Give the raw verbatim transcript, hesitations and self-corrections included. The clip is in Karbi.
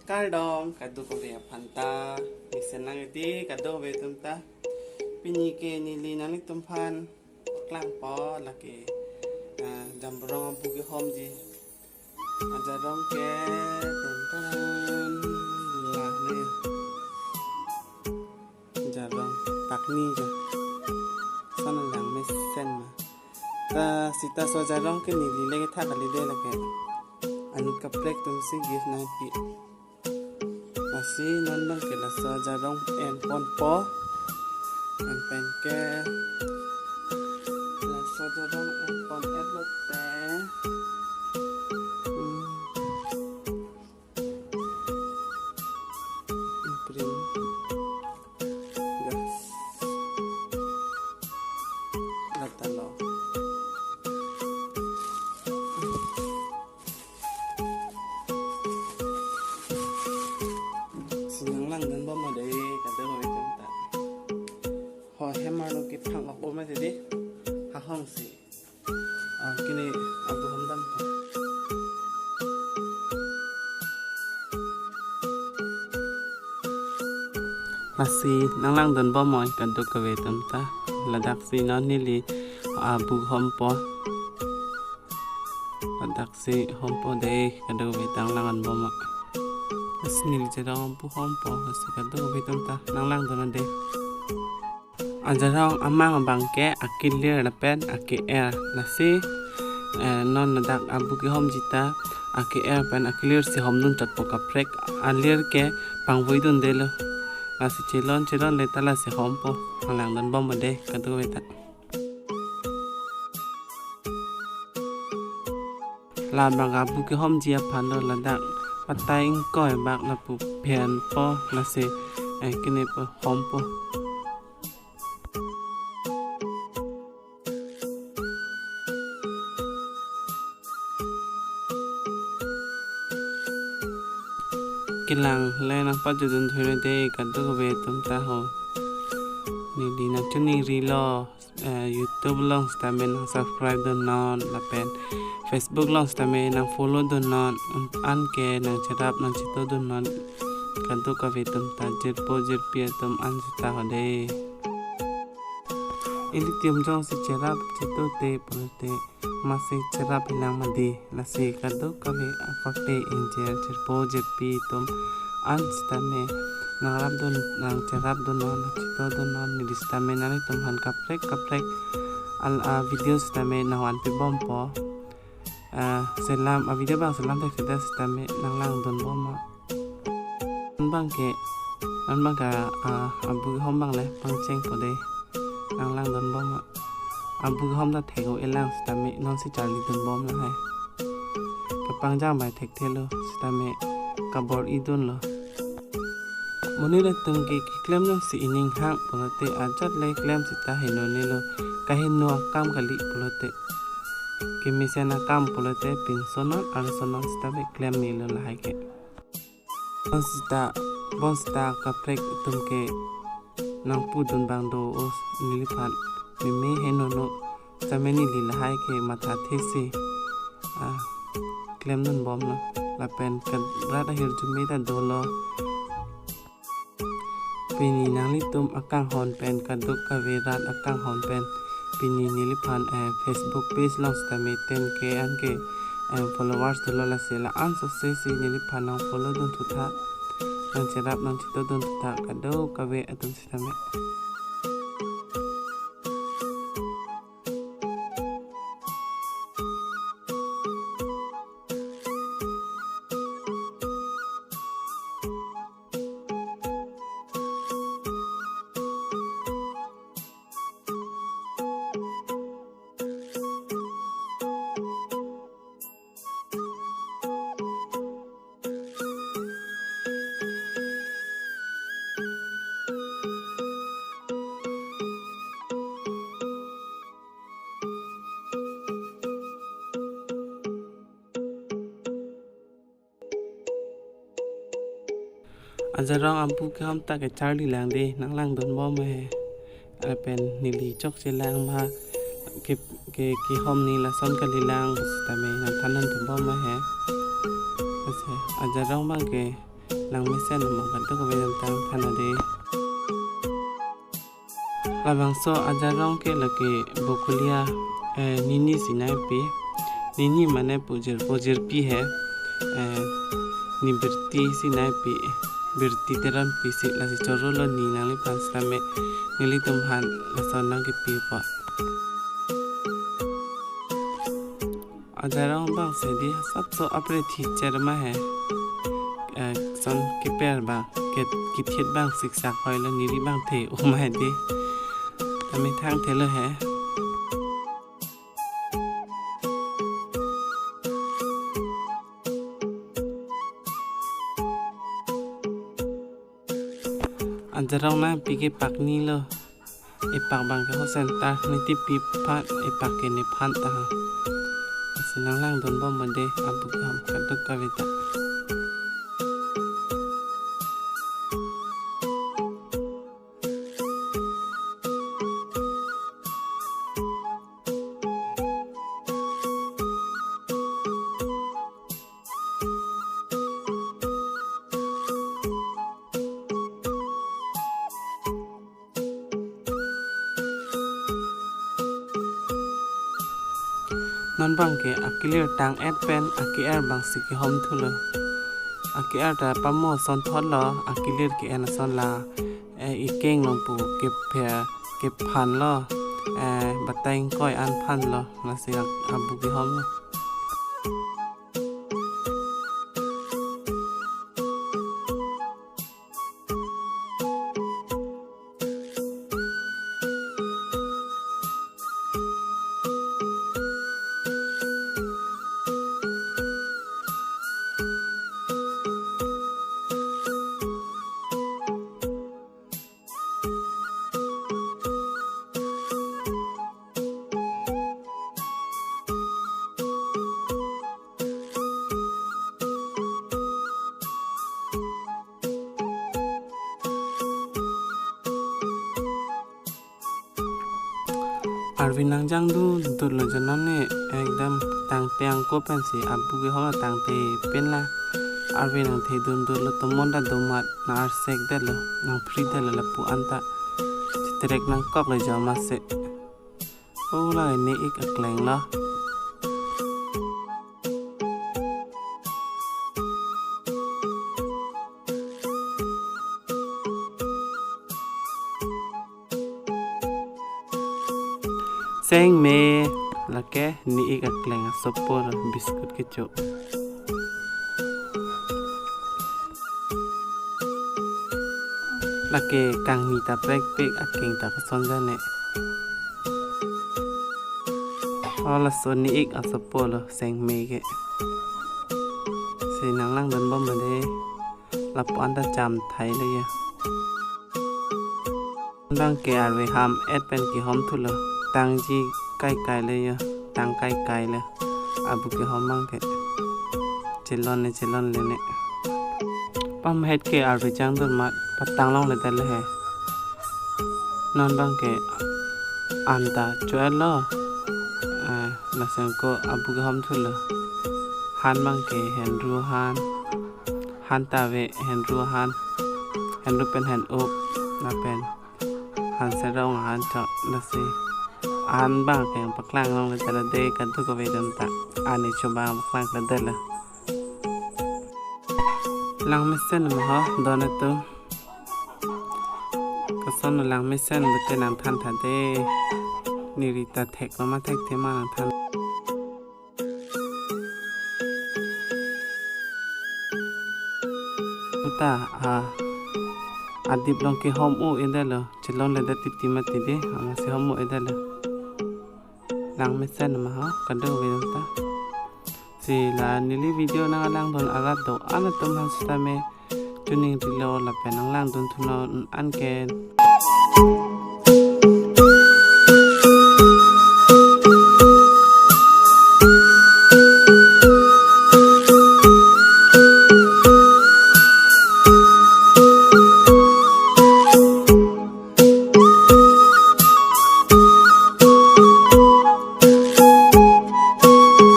Kardom, kadokave aphan ta, mesen nang iti, kadokave atum ta. Pini ke neli nanglitum aphan klangpo lake, ah, Ajarong abu kehomji. Ajarong ke, ten ten, la ne. Ajarong pakni jo. Sana lang mesen ma. Ta sita laso Ajarong ke neli le kethak kali de lake. Anut kaprek atum si gift nangpi. Lasi non abang ke laso Ajarong enponpo. Enpen ke laso Ajarong enpon-et lote. Hmm. Imprint. Gas. Lata lo. Si nanglangdun bom ma dei, kadokave atum ta. Ho hem arlo kephang-ok bom ma dei. Ha hong si. Ah, kini abu hom dampo. Lasi nanglangdun bom oi kadokave atum ta. Ladak si non neli abu hompo. Ladak si hompo dei, kadokave ta nanglangdun bom ma. Lasi neli Ajarong abu hompo, lasi kadokave atum ta nanglangdun dei. Ajarong amang abang ke akelir lapen ake-er. Lasi, eh, non ladak abu kehomji ta ake-er pen akelir si homdun chotpo kaprek. Alir ke pangvoidunde lo. Lasi chelon chelon le ta lasi hompo. Nanglangdun bom ma dei, kadokave ta. La abang abu kehomji aphan lo ladak. Patai ingkoi bak lapu phenpo lasi, eh, kini po hompo. Kelang le nangpajutdun thulo dei kadokave atum ta ho. Neli nangchiningrilo, eh, YouTube along sitame nang subscribe dunnon, lapen Facebook along sitame nang follow dunnon, anke nang cherap nang chito dunnon, kadokave atum ta jirpo jirpi atum an sita ho dei. Ilitum jongsi cherap chito te pulote, masi cherap hilang ma dei, lasi kadokave akorte ingjir jirpo jirpi atum an sitame nangrapdun, nang cherapdunnon, nang chitodunnon, neli sitame nanglitum aphan kaprek kaprek al a video sitame nangvanpi bompo. Ah, selam, a video abang selam thekthedet sitame nanglangdun bom ma. Non abang ke, non abang ke, ah, abu kehom abang le pangchengpo dei. Nanglangdun bom ma. Abu kehom ta thek-o-elang sitame nonsi charlidun bom lahai. Kepangjang bai thekthelo sitame kabor-idunlo. Monit atum ke keklem jongsi ining hang pulote ajat le klem sita henonelo. Kaheno akam kali pulote. Kemesen akam pulote pinsonon arsonon sitame klem melo lahai ke. Bonsita, bonsita kaprek atum ke nangpudun abang do-o neliphan, meme henono sitame neli lahai ke mathathesi, ah, klemdun bomlo. Lapen karat ahirjume ta dolo. Pini nanglitum akanghon pen kadokave rat akanghon pen pini neliphan, eh, Facebook page along sitame ten K anke, eh, followers dolo, lasi la-an sosesi neliphan nang follow dun thutha, nang cherap nang chitodun thutha kadokave atum sitame. Ajarong abu kehom ta kecharli lang dei, nanglangdun bom he. Lapen neli chokche lang ma ke, ke, kehom ni lason kali lang sitame nangthandun bom he. Ase, ajarong abang ke Langmesen amat kadokave atum ta than nang dei. Labangso ajarong ke lake Bokulia, eh, Nini si nangpi. Nini mane pujir, pujirpi he. Eh, ne birti si nangpi. Birti Teronpi si, lasi choro lo ne nangliphan sitame nelitum aphan lason nangkipi apot. Ajarong abang si dei asapso apre thicher ma he. Eh, son keper abang, ke, kethit abang siksak hoi lo, neri abang the-o ma he dei. Tame thangthelo he. Ajarong nangpi ke pakni lo. Epak abang ke ho center, ne tipi aphan, epak ke nephan ta. Lasi nanglangdun bom ma dei, abu kehom kadokave ta. Non abang ke akelir tang-et pen ake-er abang si kehom thulo. Ake-er ta pamo asonthot lo, akelir ke-en ason la, eh, ekeng along pu kepher, kephan lo, eh, batai ingkoi an phan lo, lasi abu kehom lo. Arve nangjang dundun lo jonon ne, ekdom tangte angko pensi abu kehom tangte pen la. Arve nangthe dundun lo, tomon ta domat, nang-arsek detlo, nangphri detlo lapu anta. Chitrek nangkok lo jo mase. O la ne-ik akleng lo. Seng me, lake ne-ik akleng asopo lo, biscuit kecho. Lake kangni ta prekpek, akeng ta kosonjane. O laso ne-ik asopo lo seng me ke. Si nanglangdun bom ma dei. Lapu anta cham thai le ya. Abang ke arve ham-et pen kehom thulo. Tangji kaikai le ya. Tang kaikai le. Abu kehom abang ke. Chelon ne, chelon le ne. Pamhet ke arve jangdun amat patang longle det le he. Non abang ke anta cho-et lo. Eh, lason ko abu kehom thulo. Han abang ke henru han. Han ta ave, henru han. Henru pen hen-up. Lapen han serong han chok, lasi an abang ke paklang longle det lo dei, kadokave atum ta. An kecho abang paklang klemdet lo. Langmesen ma ho, don atum. Koson langmesen bete nangthan tha dei. Neri ta thek lo ma thekthe ma nangthan. Ta, a, adip along kehom-o-e det lo, chelongle det titi mati dei, amatsi hom-o-e det lo. Langmesen ma ho, kadokave atum ta. Si la neli video nanglangdun arat do-an atum aphan sitame choningri lo lapen nanglangdun thunon an ke.